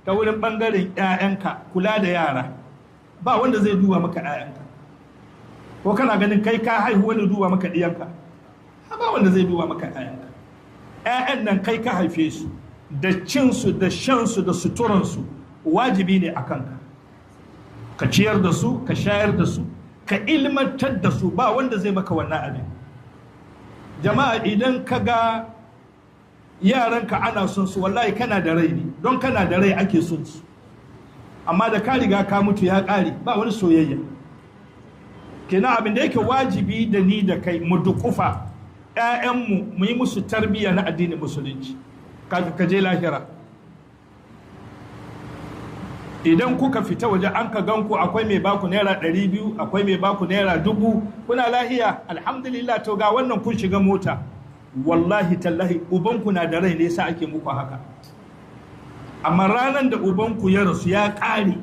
Ta wurin ɓangaren 'ya'yanka, kula da yara, ba wanda zai duba maka 'ya'yanka. Ko kana ganin kai ka haihu wani duba maka ɗiyanka? Ba wanda zai duba maka 'ya'yanka. 'Ya'yan nan kai ka haife su, da cinsu da shansu da suturansu wajibi ne a kanka. Ka ciyar da su, ka shayar da su, ka ilmantar da su. Ba wanda zai maka wannan abin. Jama'a, idan ka ga yaranka ana son su, wallahi kana da rai ne. Don kana da rai ake son su, amma da ka riga ka mutu, ya ƙare, ba wani soyayya. Kenan abin da yake wajibi da ni da kai, mu dukufa 'ya'yanmu, mu yi musu tarbiyya na addinin Musulunci kafin ka je lahira. Idan kuka fita waje an ka ganku, akwai mai baku ₦200, akwai mai baku ₦1,000, kuna lahiya, alhamdulillah, to ga wannan kun shiga mota. Wallahi tallahi, ubanku na da rai ne yasa ake muku haka. Amma ranar da ubanku ya rasu, ya ƙare,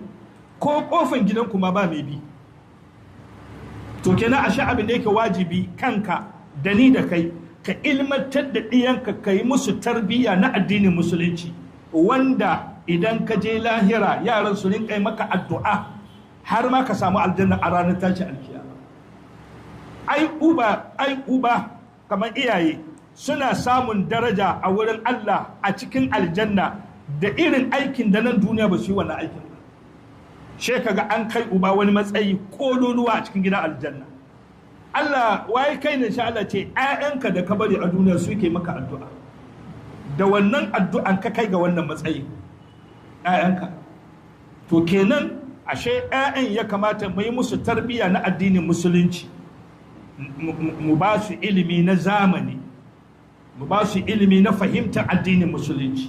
ko kofan gidanku ma ba mai bi. To kenan ashe abin da yake wajibi kanka da ni da kai, ka ilmantar da ɗiyanka, ka yi musu tarbiyya na addinin Musulunci, wanda idan ka je lahira yaran su rinka yi maka addu'a, har ma ka samu aljanna a ranar tashi alkiyama. Ai uba, kamar iyaye, suna samun daraja a wurin Allah a cikin aljanna da irin aikin da nan duniya ba su yi wannan aikin ba. She kaga an kai uba wani matsayi kololuwa a cikin gidan aljanna. Allah waye kai ne sha Allah ce ‘ya'yanka da ka bari a duniya suke maka addu'a, da wannan addu'an ka kai ga wannan matsayi, ‘ya'yanka. To kenan ashe ‘ya'yan ya kamata mu yi musu tarbiyya na addinin Musulunci, mu ba su ilimi na zamani, mu ba su ilimi na fahimtar addinin Musulunci.